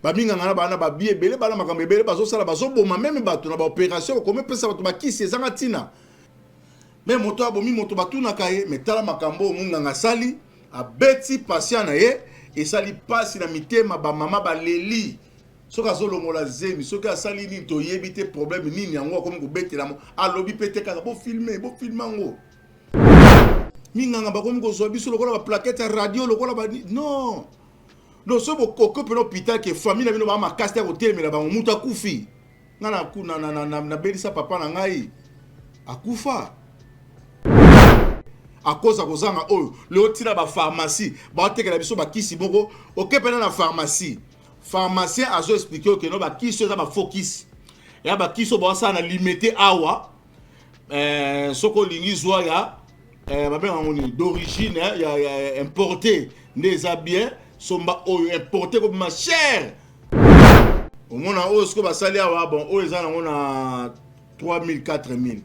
Baminganga na bana babi ebele bana makambo ebele bazosala, bazoboma meme bato na baoperation, komepesa bato bakisi ezanga ntina. Me moto abomi moto batunaka ye, me tala makambo oyo munganga asali, abeti patient na ye, esali mpasi na mitema, bamama baleli. Soki azolongola zemi, soki asali nini, toyebi te problème nini yango akomi kobetela mo, alobi pe te kaka bofilme, bofilme yango. Minganga bakomi kozwa biso lokola ba plaquette ya radio, lokola ba non. Donc soki bokoki mpe na hôpital ke famille na bino ba makasi ya kotelemela bango, moto akufi. Nga nabelisa papa na ngai akufa à cause ya kozanga oyo leo tina ba pharmacie baotekela biso bakisi moko oke pena na pharmacie, pharmacien azo expliquer oke no bakisi eza ba faux kisi ya bakisi oyo baosala na limete awa. Soki olingi zwa ya babenga yango nini d'origine ya importé nde eza bien, somba oyo importé kobima cher. Omona oyo sikoyo basali awa, bon oyo eza nango na 3000 4000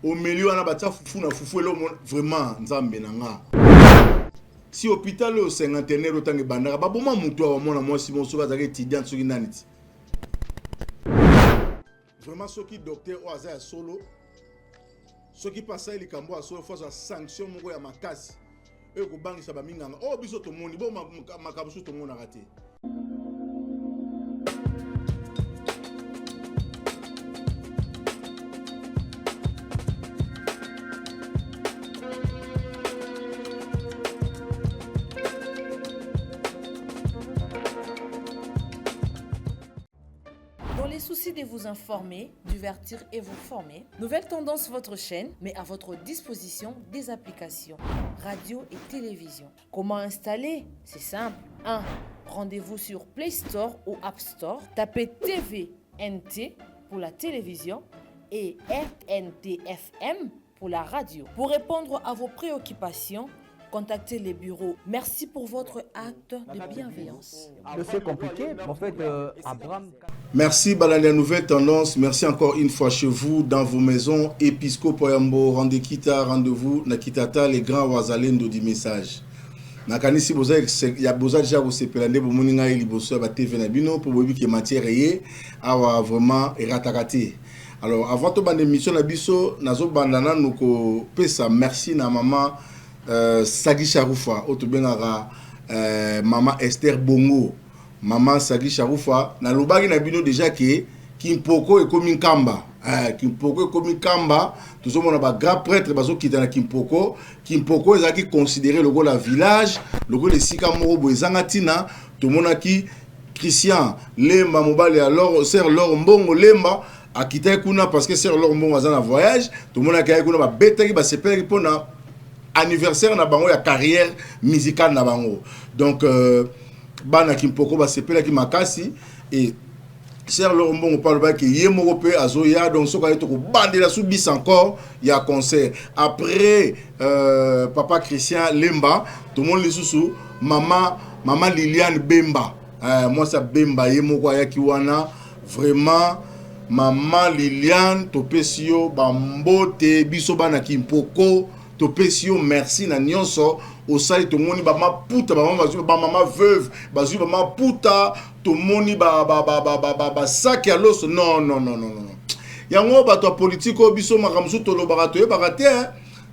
omeli wana batia fufu na fufu elo vraiment nzambe na nga. Si hôpital oyo cinquantenaire oyo ntango ebandaka baboma motu awa, mwana mwasi moko soki azalaki étudiante soki nani ti vraiment soki docteur oyo aza ya solo, soki mpe asali likambo ya solo, fo azwa sanction moko ya makasi oyo kobangisa baminganga oyo biso tomoni bo makambo mosusu tomonaka te. Dans les soucis de vous informer, divertir et vous former, Nouvelle Tendance, votre chaîne, met à votre disposition des applications, radio et télévision. Comment installer? C'est simple. 1. Rendez-vous sur Play Store ou App Store. Tapez TVNT pour la télévision et RNTFM pour la radio. Pour répondre à vos préoccupations, contactez les bureaux. Merci pour votre acte de bienveillance. Dossier compliqué, en fait, Abraham... Merci Balandi à Nouvelle Tendance. Merci encore une fois chez vous, dans vos maisons. Episco Poyambo, Rendez-Kita, rendez-vous Nakitata, les grands Wazalendo du message. Nakanisi boza ya boza déjà kosepela nde bomoni ngai liboso ya ba TV na bino po boyebi ke matière ye awa vraiment erataka te. Alors avant tobanda émission na biso, nazobanda nanu kopesa merci na mama Sagi Sharufa oyo tobengaka mama Esther Bongo. Mama Sagi Sharufa, nalobaki na bino déjà ke Kimpoko ekomi Nkamba. Kimpoko ekomi Nkamba, tozomona ba grand prêtre bazokita na Kimpoko. Kimpoko ezalaki considéré lokola village, lokola esika moko boye ezanga ntina. Tomonaki Christian Lemba mobali ya Lor, sœur Lor Mbongo Lemba akitaki kuna parce que sœur Lor Mbongo aza na voyage. Tomonaki ayaki kuna, babetaki, basepelaki mpona anniversaire na bango ya carrière musicale na bango. Donc bana Kimpoko basepelaki makasi et sœur Lor Mbongo pa alobaki ye moko mpe azoya. Donc soki aye tokobandela su bis encore ya concert. Après papa Christian Lemba, tomoni lisusu mama Liliane Bemba, mwasi ya Bemba ye moko ayaki wana. Vraiment mama Liliane, topesi yo bambote biso bana Kimpoko, topesi yo merci na nyonso osali. Tomoni ba maputa, ba mama bazwi, ba mama veuve bazwi ba maputa, tomoni ba sac ya loso. Non, non, non, non, non. Yango bato ya politique oyo biso makambo mosusu tolobaka toyebaka te, hein.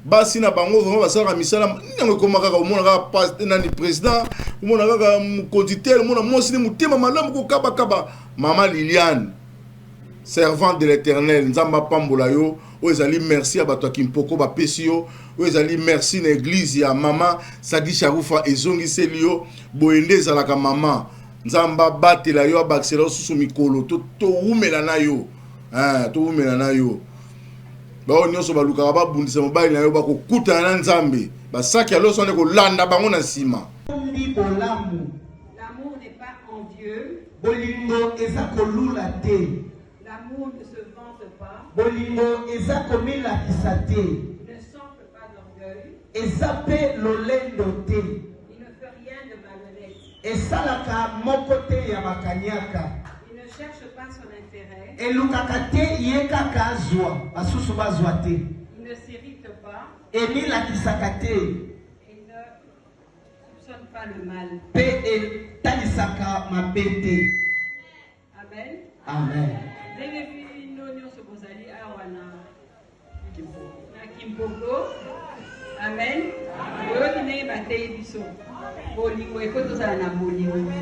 Basi na bango vraiment basalaka misala nini yango ekoma kaka omona kaka nani président, omona kaka mokonzi tel, omona mwasi ne motema malamu kokabakaba. Mama Liliane, servante de l'Éternel, Nzambe apambola yo. Oyo ezali merci ya bato ya Kimpoko bapesi yo. Oyo ezali merci na église ya mama Sagi Sharufa ezongiseli yo. Boye nde ezalaka mama. Nzambe abatela yo, abakisela yo susu mikolo. Towumela na yo. Hein, towumela na yo. Bao nyonso balukaka babundisa mobali na yo, bakokutana na Nzambe. Basaki ya loso wana kolanda bango na nsima. Ndi bolamu. L'amour n'est pas envieux. Bolingo eza kolula te. L'amour ne se vante pas. Bolingo eza komilakisa te. Ne s'enfle pas d'orgueil. Eza pe lolendo te. Il ne fait rien de malhonnête. Esalaka moko te ya bakanyaka. Il ne cherche pas son intérêt. Elukaka te ye kaka. Azwa, basusu bazwa te. Il ne s'irrite pas. Emilakisaka te. Il ne soupçonne pas le mal. Mpe etalisaka mabe te. Amen. Amen. Ndenge bino nyonso bozali awa na na Kimpoko. Amen. Boyoki ndenge bateyi biso bolingo, eko tozala na bolingo.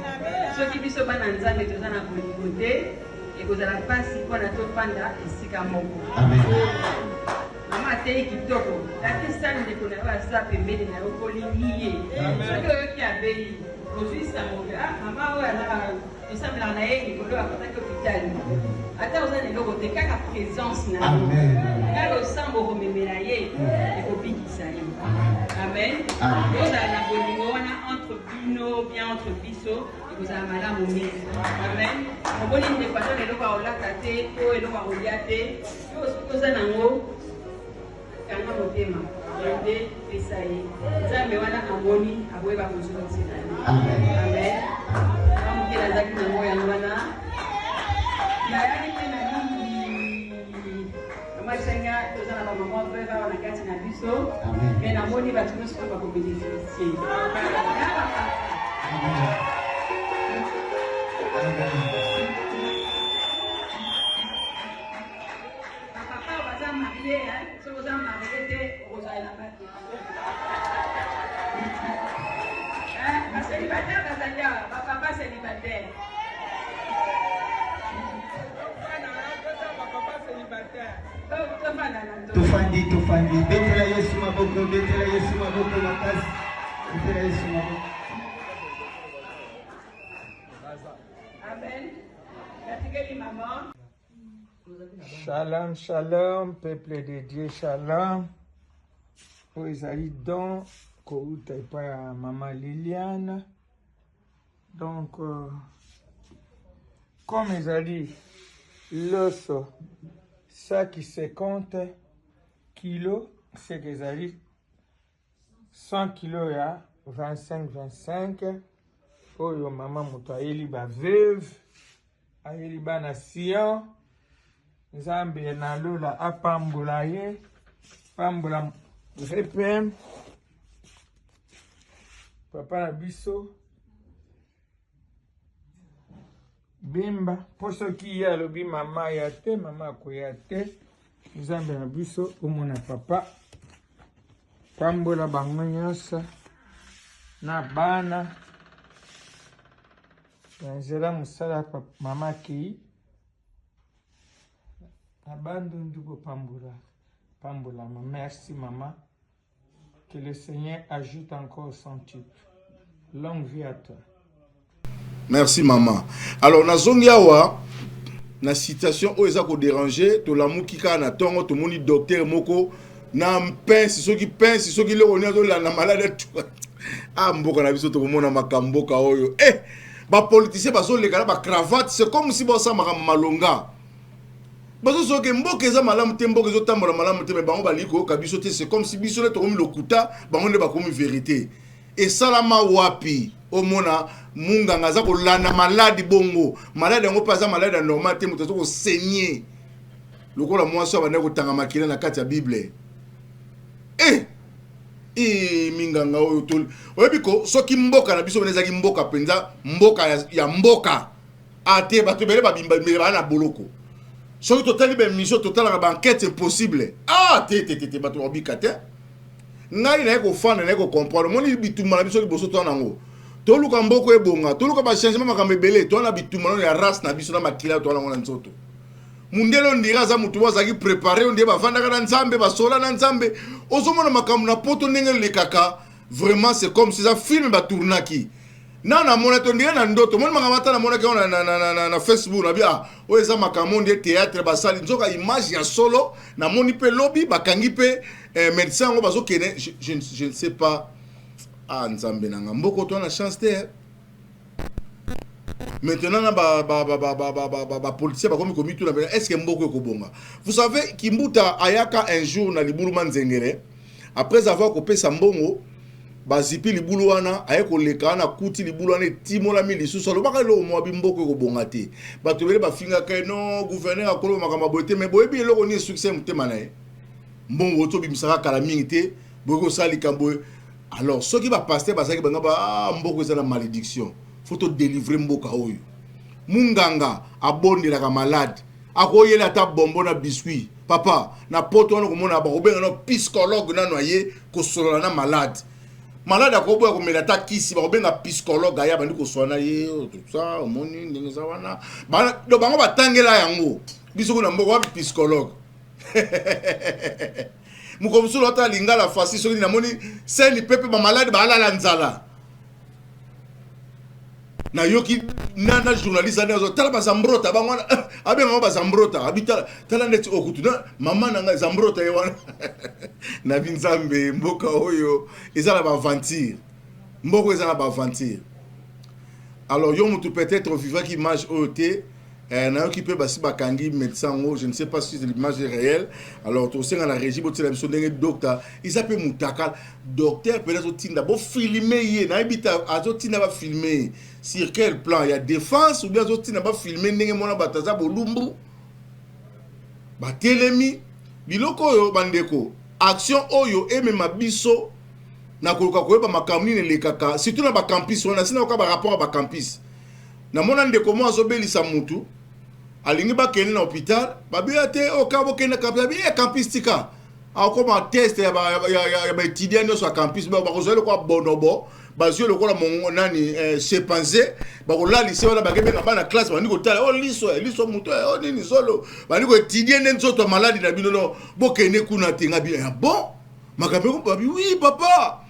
Soki biso bana Nzambe toza na bolingo te, ekozala mpasi mpona tofanda esika moko. Amen. Mama ateyi kitoko. Lakisa ndeko na yo aza pembeni na yo, kolingi ye. Soki oyoki abeli, ozwi sango ke ah, mama oyo aza tosambelaka na ye likolo akotaki hôpital. Ata oza na eloko te, kaka présence na yo, kaka losambo okomemela ye, ekobikisa ye. Amen. Ozala na bolingo wana entre bino, bien entre biso, ekozala malamu mingi. Amen. Omoni ndeko aza na eloko ya kolata te to eloko ya kolia te, yo soki oza nango, kanga motema ende pesa ye. Nzambe wana amoni, akoyeba kozongisela ye. Amen. Amoke nazalaki nango yango wana, nayaki mpe na mingi. Mama Senga, toza na bamama veuve awa na kati na biso, me namoni bato nyonso mpe bakobénéficie na bapapa. Bapapa oyo baza marie, soki oza marie te, okozwa elamba te. Bacélibataire bazali awa, bapapa célibataire. Tofanda na nzoto. Tofandi, tofandi. Betela Yesu maboko, betela Yesu maboko makasi, betela Yesu maboko. Amen. Natikeli mama. Shalom, shalom, peuple de Dieu, shalom. Oyo ezali don kouta epai ya mama Liliane. Donc, comme ezali loso saki 50 kilo, seke ezali 100 kilo ya 25 25, oyo mama moto ayeli baveuve, ayeli bana Sion. Nzambe na lola apambola ye, pambola VPM, papa na biso Bemba, mpo soki ye alobi mama ya te, mama akoya te. Nzambe na biso omona papa, pambola bango nyonso na bana na nzela mosala. Mama akei na Bandundu, kopambola pambolama. Merci mama, que le Seigneur ajoute encore centuple. Longue vie à toi. Merci mama. Alors nazongi awa na situation oyo eza kodéranger. Tolamuki kaka na ntongo, tomoni docteur moko na pince, soki pince, soki eloko nini, azolanda malade. Ah, mboka na biso, tokomona makambo mboka oyo. Eh, bapoliticien bazoleka na bacravate, c'est comme si basala makambo malonga. Bazosoke mboka eza malamu te, mboka ezotambola malamu te, me bango balingi koyoka biso te. C'est comme si biso nde tokomi lokuta, bango nde bakomi vérité. Esalama wapi omona munganga aza kolanda maladi bongo? Maladi yango mpe aza maladi ya normal te, moto aza kosaigner lokola mwasi oyo abandaki kotanga makila na kati ya Bible. E minganga oyo, oyebi ko soki mboka na biso pene ezalaki mboka mpenza, mboka ya mboka ate, bato ebele babimbele baa na boloko. Soki totali baémission, totalaka baenquête impossible, ah te te te te, bato babika te. Ngai naye kofanda, naye kocomprendre. Omoni bitumba na biso liboso toa nango, toluka mboka ebonga, toluka bachangement, makambo ebele. Toa na bitumba nano ya race na biso na makila toa nango na nzoto. Mundele on dirait aza motu oyo azalaki préparé, on dirait bavandaka na Nzambe, basola na Nzambe. Ozomona makambo na Poto ndenge elekaka, vraiment c'est comme si eza film batournaki. Na namona to ndenge na ndoto, omoni makambo ata namonaki yango na Facebook, nabi ah, oyo eza makambo nde théâtre basali, nzoka image ya solo. Namoni mpe lobi bakangi mpe médecin yango, bazokende. Je ne sais pas. Ah, Nzambe nanga, mboko to na chance te, eh. Maintenant na bapoliticien bakomi komituna mpena: est ce que mboka ekobonga? Vous savez, Kimbuta ayaka un jour na libulu Manzengele, après avoir kopesa mbongo. Bazipi libulu wana, aye koleka wana akuti libulu wana etimolami lisusu. Alobaka eloko mwa bimboka ekobonga te. Bato ebele bafingaka ye, non gouverneur akoloba makambo ya boye te, mais boyebi eloko nini esukisa ye motema na ye? Mbongo oyo tobimisaka kala mingi te, boye kosala likambo. Alors soki ba pasteur bazalaki banga ba ah, mboka eza na malédiction, faut to délivrer mboka oyo. Munganga abondelaka malade, akoyela ata bonbon na biscuit. Papa, na poto wana komona bakobenga no psychologue nano aye kosolola na malade. Malade akoboya komela ata kisi, bakobenga psychologue aye abandi kosolola na ye, tout ça, omoni ndenge eza wana. Donc bango batangela yango. Biso kuna mboka wapi psychologue? Mokolo mosusu ata lingala fasi soki namoni seni pepe ba malade baalala nzala. Nayoki na na journaliste ane azo tala bazambrota bango wana abenga bango bazambrota abi tala tala ndeti okutu na mama na ngai zambrota ye wana. Na binzambe mboka oyo eza na ba aventure, mboka eza na ba aventure. Alors yo mutu peut-être vivaki image oyo te. Nayoki mpe basi bakangi médecin yango, je ne sais pas si l'image est réelle. Alors tosenga na régie botiela biso ndenge docteur eza mpe mutakala. Docteur mpe azotinda bofilme ye, nayebi te azotinda bafilme ye sur quel plan ya défense ou bien azotinda bafilme ndenge mwana bato aza bolumbu batelemi. Biloko oyo bandeko, action oyo emema biso na koluka koyeba makambo nini elekaka surtout na bacampus wana. Sina koka barapport ya bacampus, namona ndeko moko azobelisa mutu, alingi bakende na hôpital, babiya te oka bokende campus, abi campus tika akoma test ya baétudiant nyonso ya campus, bakozwa lokola bonobo, bazwi lokola mongo nani chimpanzé, bakolalisa wana, bakebenga bana classe, bandi kotala o liso liso moto o nini zolo, bandi koétudier nde nzoto ya maladi na bino. No bokende kuna te. Nga bino ya bon makambo babi oui papa,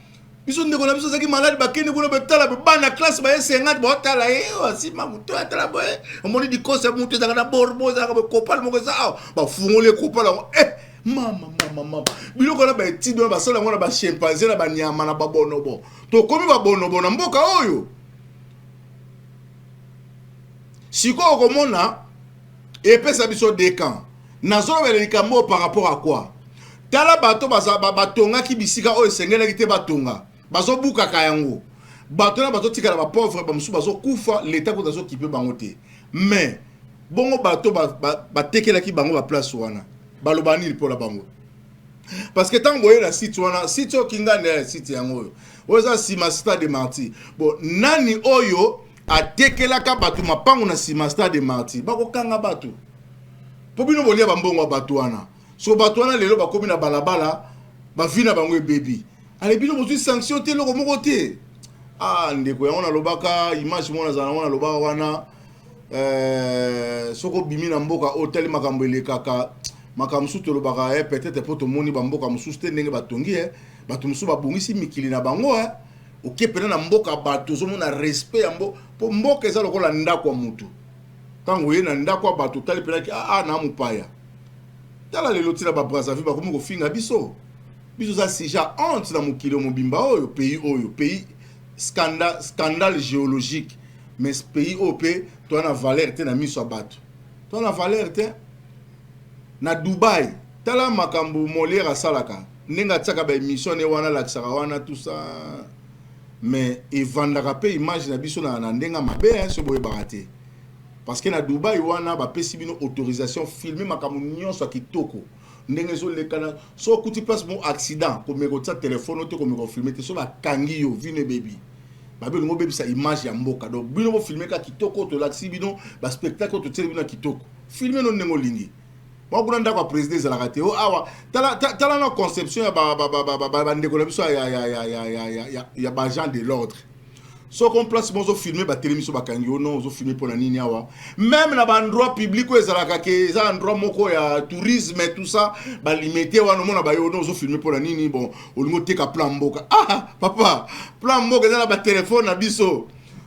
biso ndeko na biso azalaki maladi, bakende kuna batala bana classe baye 50 baotala ye asima moto atala boye, omoni dikosa ya moto ezalaka na borbo, ezalaka boye, kopale moko eza awa, bafungoli ekopale yango, mama mama mama, biloko na baétude wana basala yango na bachimpanzé na banyama na babonobo. Tokomi babonobo na mboka oyo. Sikoyo okomona epesa biso deux camps. Nazolobela likambo oyo par rapport à quoi? Tala bato batongaki bisika oyo esengelaki te batonga, bazobukaka yango, bato wana bazotikala bapauvre, bamosusu bazokufa, leta kuta azokipe bango te. Mais bongo bato batekelaki bango baplace wana, baloba nini mpona bango? Parce que ntango boye na site wana, site oyo kingani ya site yango oyo, oyo eza nsima Stade de Martyr, bon, nani oyo atekelaka bato mapango na nsima Stade de Martyr? Bakokanga bato mpo bino bolia bambongo ya bato wana. So bato wana lelo bakomi na balabala, bavi na bango ebebi. Ale bino bozwi sanction te, eloko moko te. Ah ndeko, yango nalobaka image moko nazala nango, nalobaka wana soki obimi na mboka oyo, otali makambo elekaka, makambo mosusu tolobaka peut-être mpo tomoni bamboka mosusu te ndenge batongi bato mosusu babongisi mikili na bango. Oke pena na mboka bato, ozomona respect ya mboka, mpo mboka eza lokola ndako ya motu. Ntango oye na ndako ya bato, otali mpenaki aa na mopaya. Tala lelo ntina baBrazzaville bakomi kofinga biso. Biso oza sujet honte na mokili mobimba oyo, pays oyo, pays scandale, scandale géologique. Mais pays oyo mpe toza na valeur te na miso ya bato, toza na valeur te. Na Dubai, tala makambo Molière asalaka, ndenge atiaka baémission ne wana, alakisaka wana tout ça, mais evandaka mpe image na biso na ndenge mabe. So boyebaka te, parce que na Dubai wana bapesi bino autorisation filme makambo nyonso ya kitoko ndenge ezolekana. So okuti place mo accident, komeka kotia telefone te, komeka kofilme te. So bakangi yo, vino ebebi, babi olingi obebisa image ya mboka. Donc bino bofilme kaka kitoko, tolakisi bino baspectacle, totieli bino ya kitoko, filme no ndenge olingi. Mwa kuna ndako ya président ezalaka te. O awa tala, tala na conception ya bandeko na biso ya baagent de l'ordre. Soki on place mo ozofilme, batelemi so, bakangi yo. Non, ozofilme mpo na nini awa? Même na baendroit public oyo ezalaka ke eza endroit moko ya tourisme, tout ça, balimete wana, omona bayo non, ozofilme mpo na nini? Bon, olingi oteka plan mboka. Ah papa, plan mboka eza na batelefone na biso.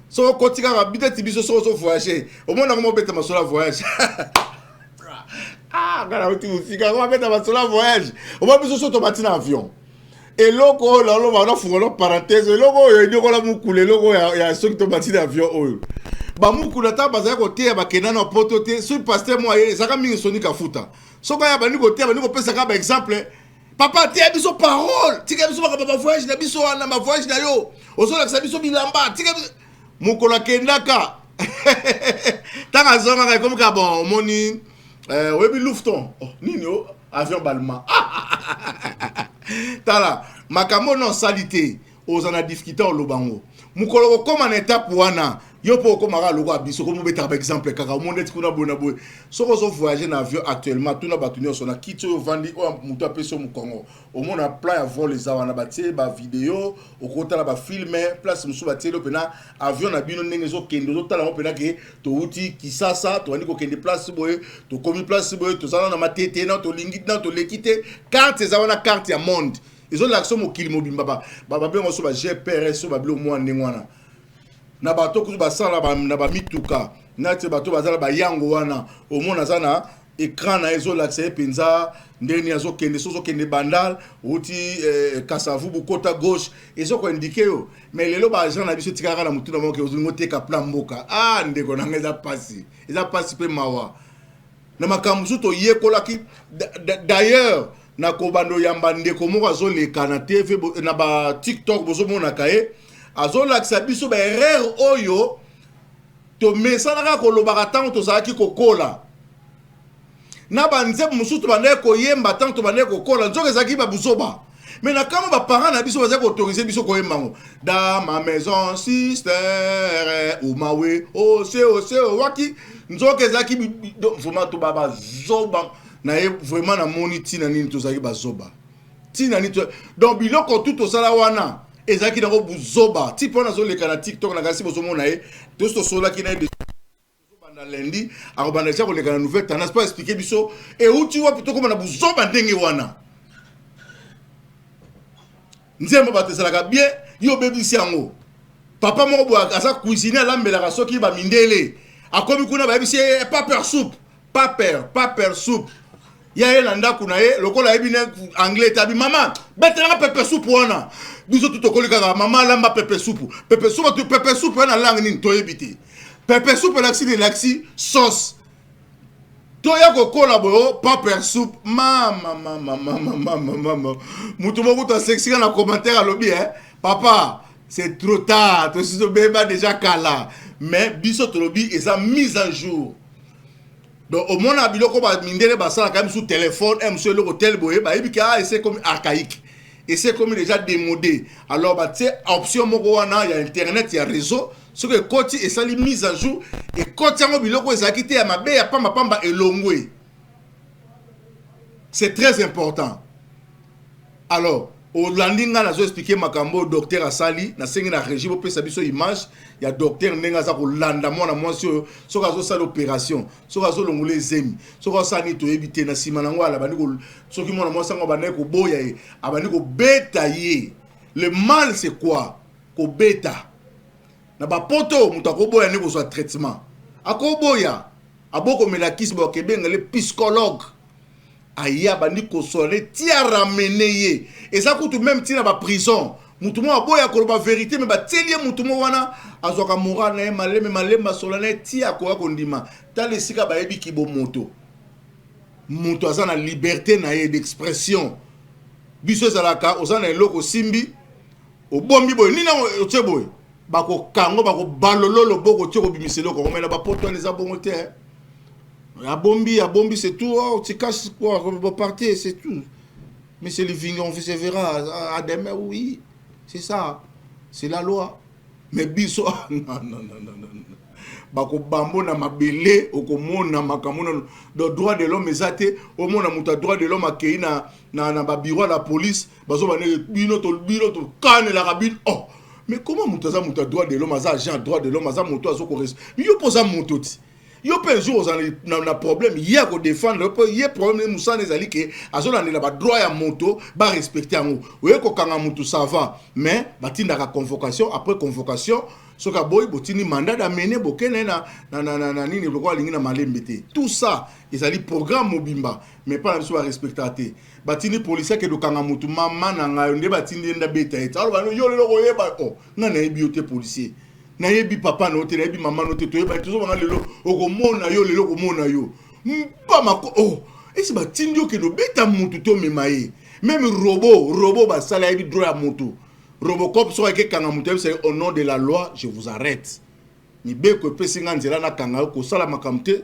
Soki okoti kaka biteti biso, soki ozovoyage, omonaka mobeta masolo ya voyage. Ah, nga nauti mosika, mabeta masolo ya voyage. Omona biso so tobati na avion, eloko oyo naloba, nafungola parenthèse, eloko oyo enyokola mokulu, eloko oyo ya soki tobati na avion oyo, bamokulu ata bazali koteya, bakenda na poto te. Soki pasteur mo aye, ezalaka mingi soni kafuta, soki aya, bandi koteya, bandi kopesaka baexemple. Papa, teya biso parole, tika biso makambo ba voyage na biso wana, ba voyage na yo ozolakisa biso bilamba, tika biso. Mokolo akendaka, ntango azongaka, ekomi kaka bon. Omoni, oyebi Lufthansa, oh, nini o avion balma. Tala makambo na osali te, oza na difficulté oloba ngo. Mokolo kokóma na étape wana, yo mpo okomaka lokola biso, komobetaka baexemple kaka. Omoni neti kuna boye na boye. Soki ozovoyage na avion actuellement, tuna bato nyonso na kiti oyo ovandi, oyo moto apesi yo mokongo, omona plan ya vol eza wana, batie bavideo, okotala bafilm. Place mosusu batieli yo mpena avion na bino ndenge ezokende, ozotala yango mpena ke touti Kisasa, tobandi kokende place boye, tokomi place boye, tozala na Matete na tolingi na toleki te. Carte eza wana, carte ya monde ezolakisa mokili mobimba. Babenga so ba GPRS, so babiloko mwa ndenge wana. Na bato kutu basala na bamituka, nati bato baza na bayango wana, omona aza na écran na ye, ezolakisa ye mpenza ndenge nini azokende. So ozokende Bandal, outi Kasavubu, kota gauche, ezokoindike yo. Mais lelo baagent na biso etikaka na motu na moko, ozolingi oteka plan mboka. Ah, ndeko na ngai, eza pasi, eza pasi mpe mawa na makambo mosusu toyekolaki. D'ailleurs, na kobanda oyamba ndeko moko azoleka na TV, na ba TikTok, bozomonaka ye azolakisa biso baerreur oyo tomesanaka kolobaka ntango tozalaki kokola, na banzembo mosusu tobandaki koyemba ntango tobandaki kokola, nzoka ezalaki babuzoba. Mais na kambo baparent na biso bazali koautorize biso koyemba yango: "Dans ma maison, sister umawe ose ose owaki". Nzoka ezalaki vraiment toba bazoba na ye. Vraiment namoni ntina nini tozalaki bazoba, ntina nini. Donc biloko tu tosala wana ezalaki nango buzoba. Ti mpo nazoleka na TikTok na kasi bozomona ye, tosi tosolaki na ye, banda lundi akobanda deja koleka na Nouvelle Tendance mpo expliquer biso euti wapi tokóma na buzoba ndenge wana. Nzembo bato ezalaka bien, yo obebisi yango. Papa moko boye aza cuisine, alambelaka soki bamindele, akomi kuna, bayebisi ye "pepper soup, pepper, pepper soup". Ya ye na ndako na ye, lokola ayebi ne anglais te, abi: "Mama, betelanga pepper soup wana." Biso tu tokoli kaka mama alamba pepper soup, pepper soup, pepper soup wana langue nini toyebi te. Pepper soup elakisi nini? Elakisi sauce. Toya kokola boyo, pepper soup. Mama, mama, mama, mama, mama, mutu moko to asekisika na commentaire, alobi: "Eh papa, c'est trop tard, tosi tobeba déjà kala." Mais biso tolobi eza mise en jour. Donc omona biloko bamindele basalaka misu, telefone mosu, eloko tel boye, bayebi ke ah, ese komi archaïque, ese komi déjà démodé. Alors batie option moko wana ya internet, ya réseau. Soki ekoti, esali mise à jour, ekoti yango, biloko ezalaki te ya mabe, ya pambapamba elongwe. C'est très important. Alors olandi ngai nazo expliquer makambo oyo docteur asali. Nasengi na régie bopesa biso image ya docteur ndenge aza kolanda mwana mwasi oyo. Soki azosala opération, soki azolongola ezemi, soki azosala nini, toyebi te. Na nsima nango ala bandi, soki mwana mwasi yango abandaki koboya ye, abandi kobeta ye. Le mal, c'est quoi? Kobeta. Na bapoto, moto akoboya nde kozwa traitement, akoboya, abokomela kisi, bakebengele psychologue, aye abandi kosola ti aramener ye. Eza kutu même ntina baprison, mutu moko aboya koloba vérité, mais batieli ye mutu moko wana azwaka moral na ye maleme maleme, asola na ye ti akoya kondima. Tala esika bayebiki bomoto, moto aza na liberté na ye d'expression. Biso ezalaka oza na eloko osimbi, obombi boye, nini yango otie boye, bakokango, bakobalolo loboko tie kobimisa eloko yango. Mais na bapoto wana eza bongo te. Abombi, abombi, c'est tout. Oh, tu caches quoi? Partez, c'est tout. Monsieur Living, on se verra à demain. Oui, c'est ça, c'est la loi. Mais biso, non, non, non, non, non, bakobambo na mabele, okomona makambo nano. Donc droit de l'homme eza te. Omona moto ya droit de l'homme akei na babureau ya la police, bazoba ndenge bino bino tokanelaka bino. Oh, mais comment moto aza moto ya droit de l'homme, aza agent ya droit de l'homme, aza moto azokores yo mpo oza moto ti yo mpe un jour ozala na problème, ye akodefendre mpo ye problème. Mosala ezali ke azolandela badroit ya moto, barespecte yango. Oye kokanga motu, ça va, mais batindaka convocation. Après convocation, soki aboyi, botindi mandat d'amener, bokende na nini lokola alingi na malembe te. Tout ça ezali programme mobimba. Mais mpa na biso barespectaka te. Batindi policier akende okanga motu, mama na ngai nde batindi ye, ndabeta ye te. Aloba: "Yo lelo koyeba o ngai nayebi yo te. Policier, nayebi papa na yo te, nayebi mama na yo te, toyebani, tozobanga. Lelo okomona yo, lelo okomona yo mpama." Oh, esi batindi okende obeta motu te, omema ye. Même robot, robot basala ayebi droit ya moto. Robocop soki ake kanga moto ayebisa ye au nom de la loi, je vous arrête. Mibeko epesi nga nzela nakanga yo kosala makambo te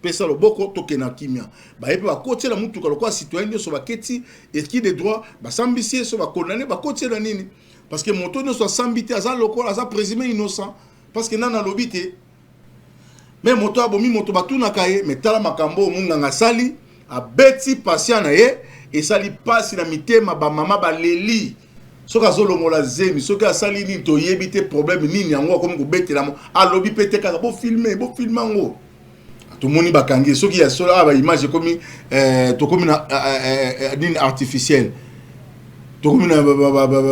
pesa loboko tokende na kimia. Baye mpe bakoti ye na motuka lokola citoyen nyonso baketi eki de droit basambisi ye so bakondane bakoti ye na nini parce que moto nyonso asambi te aza lokola aza présumé innocent parce que nani alobi te me moto abomi moto batunaka ye me tala makambo oyo monganga asali abeti patient na ye esali mpasi na mitema bamama baleli soki azolongola zemi soki asali nini toyebi te problème nini yango akomi kobetela mo alobi mpe te kaka bofilme bofilme yango tomoni bakangi soki ya solo awa baimage ekomi eh, tokomi na eh, eh, nini artificielle tokomi na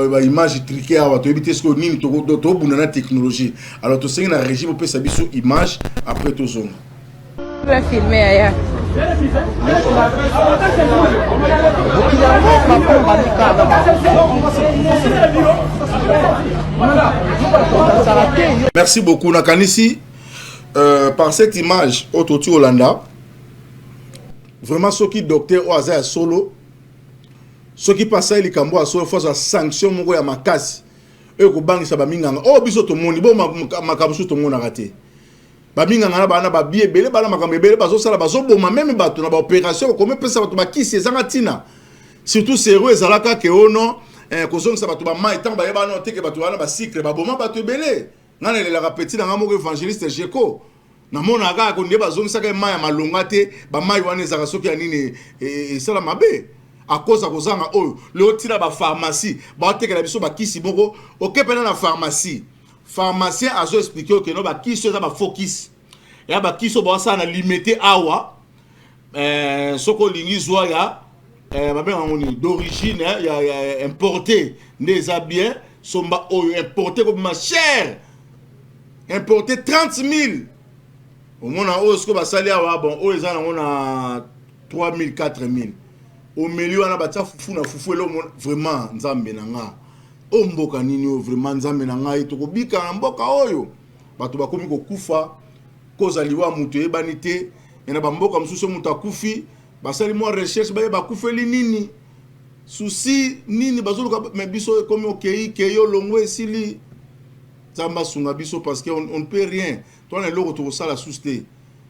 baimage trike awa toyebi te sikoyo nini tobunda na technologie alors tosengi na régie bopesa biso image après tozonga filme yaya Merci beaucoup nakanisi euh, par cette image oyo toti olanda vraiment soki docteur oyo aza ya solo soki mpe asali likambo ya solo fo azwa sanction moko ya makasi oyo ekobangisa baminganga oyo biso tomoni bo makambo mosusu tomonaka te baminganga na bana babi ebele bana makambo ebele bazosala bazoboma meme bato na baoperation komepesa bato bakisi ezanga ntina surtout sero ezalaka ke ono eh, kozongisa bato bamai ntango bayeba no teke bato wana basikle baboma bato ebele ngai nalelaka petit na ngai moko évangéliste jeko namonaka kaka konde bazongisaka ye mai ya malonga te bamai wana ezalaka soki ya nini esala mabe akoza kozanga oyo leo ntina bapharmacie baotekela biso bakisi moko oke mpena na pharmacie pharmacien azo explike oke no bakisi oyo eza bafaux kisi ya bakisi oyo baosala na limete awa eh, soki olingi zwa ya eh, babenga yango nini d'origine eh, ya, ya importé nde eza bien somba oyo importé kobima cher importé 30 000 omona oyo sikoyo basali awa bon oyo eza nango na 3 000 4 000 omeli wana batia fufu na fufu elo vraiment nzambe na nga oyo mboka nini oyo vraiment nzambe na ngai tokobika na mboka oyo bato bakomi kokufa koza liwa moto eyebani te me na bamboka mosusu moto akufi basali mwa recherche bayeba akufeli nini susi nini bazoluka me biso ekomi okei kei olongwe esili nzambe asunga biso parce que on, on ne peut rien to na eloko tokosala susu te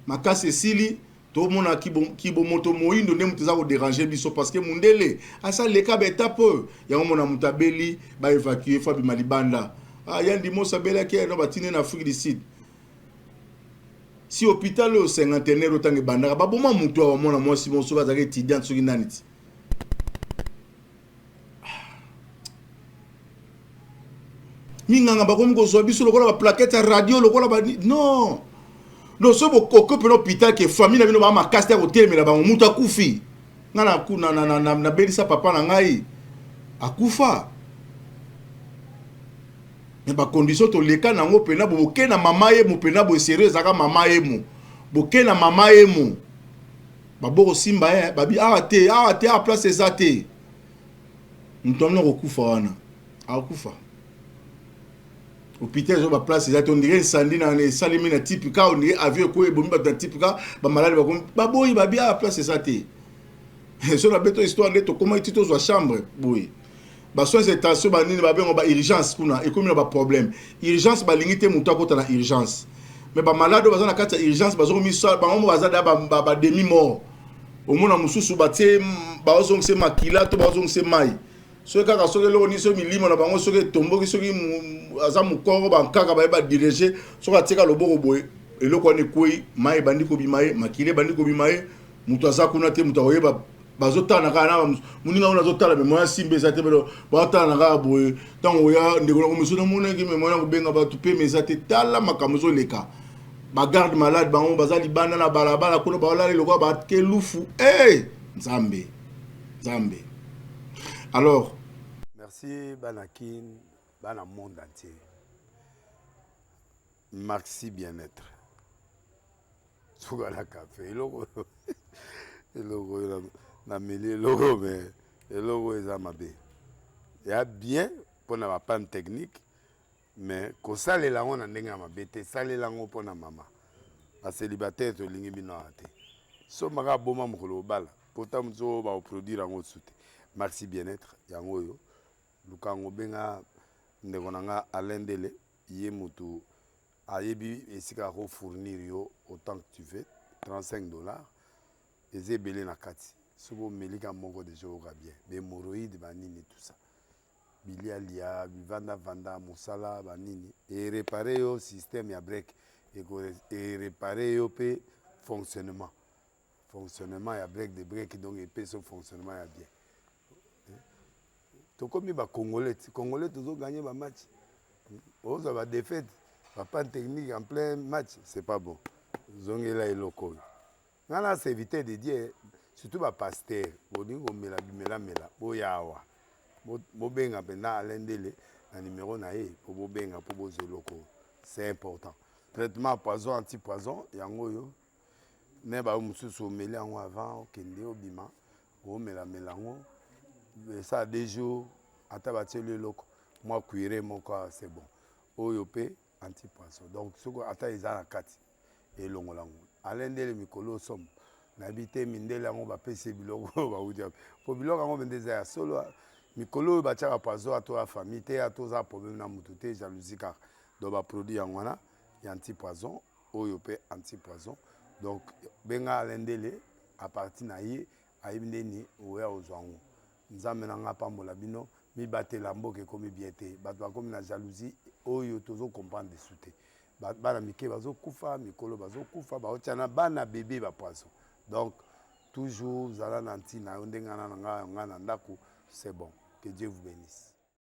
makasi esili tomona kibomoto moyindo nde moto eza koderange biso parce que mundele asa leka ba etape oyo yango mona moto abeli baevacue fo abima libanda ah, yandi mosi abelaki no batindi na afrique du sud si hôpital oyo cinquantenaire oyo ntango ebandaka baboma moto awa mwana mwasi moko soki azalaki étudiante soki nani ti minganga bakomi kozwa biso lokola baplaquette ya radio lokola ba non donc soki bokoki mpena hôpital ke famille na bino baa makasi te ya kotelemela bango moto akufi ngai nabelisa papa na ngai akufa me bacondition toleka na yango mpena boke na mama yemo mpena boye serio ezalaka mama yemo boke na mama yemo babokosimba ye babi awa te awa te awa place eza te moto amina kokufa wana akokufa hôpital ezo baplace eza te ondire esandi na esalemi na type ka ondire avion ekoyi ebomi bato na type ka bamaladi bakomi baboyi babi awa place eza te so na beto histoire nde tokomaki ti tozwa chambre boye ba soins intention ba nini babengo ba urgence kuna ekomi na ba problème urgence balingi te moto akota na urgence mais ba malade oyo baza na kati ya urgence bazokomisa bango mo baza da ba, ba demi mort omona mosusu batie baozongisa makila to baozongisa mai soki kaka soki eloko nini soki milimo na bango soki etomboki soki aza mokoro bankaka baye badirige soki atieka loboko boye eloko wana ekwei mai ebandi kobima ye makila ebandi kobima ye moto aza kuna te moto akoyeba bazotala kaka na moninga wana azotala me moya simba eza te bazotala na kaka boye ntango oya ndeko na komiso namonaki me moya kobenga bato pema eza te tala makambo ezoleka bagarde malade bango baza libanda na balabala kuna baolala lokola bakelufu e hey! nzambe nzambe alors merci bana kin bana monde entier maxi bien-être suka na kafe eloko eloko oyo nameli eloko me eloko oyo eza mabe ya bien mpo na bapanne technique mais kosalela yango na ndenge ya mabe te salela yango mpo na mama bacelibataire tolingi bino awa te sombaka aboma mokolo obala pota mosusu oyo bakoproduire yango mosusu te. Maxi Bien-être yango oyo luka yango benga ndeko na nga Alain Ndele ye mutu ayebi esika ako fournir yo autant que tu veux 35 dollars eza ebele na kati soki omeli ka moko deja oyoka bien ba hemorroïde ba nini tout ça bilia lia bivanda vanda mosala ba nini e reparer yo système ya break eko e reparer yo pe fonctionnement fonctionnement ya break de break donc epesi yo fonctionnement ya bien tokomi ba congolais ti congolais tozo gagner ba match ozwa ba défaite ba panne technique en plein match c'est pas bon zongela eloko oyo nga na serviteur de Dieu surtout ba pasteur bolingi komela bimelamela boya awa bobenga mpenza Alain Ndele na numero na ye mpo bobenga mpo bozwa eloko oyo c'est important traitement poison anti poison yango oyo me bayo mosusu omeli yango avant okende obima omelamela yango esala deux jours ata batieli eloko mwa cuire moko c'est bon oyo mpe anti poison donc soki ata eza na kati elongola yango Alain Ndele mikolo somo nayebi te mindele yango bapesi ye biloko oyo bauti wapi mpo biloko yango mpenza eza ya solo mikolo oyo batiaka poison ato ya famille te ato oza problème na motu te jalousie kaka donc baproduit yango wana ya anti poison oyo mpe anti poison donc benga Alain Ndele à partir na ye ayebi ndeni oya ozwa yango nzambe na nga apambola bino mibatela mboka ekomi bien te bato bakomi na jalousie oyo tozo comprendre desu te bana mike bazokufa mikolo bazokufa baotia na bana bebe ba poison donc toujours zala na ntina yo ndenge na nga na ndako c'est bon que Dieu vous bénisse.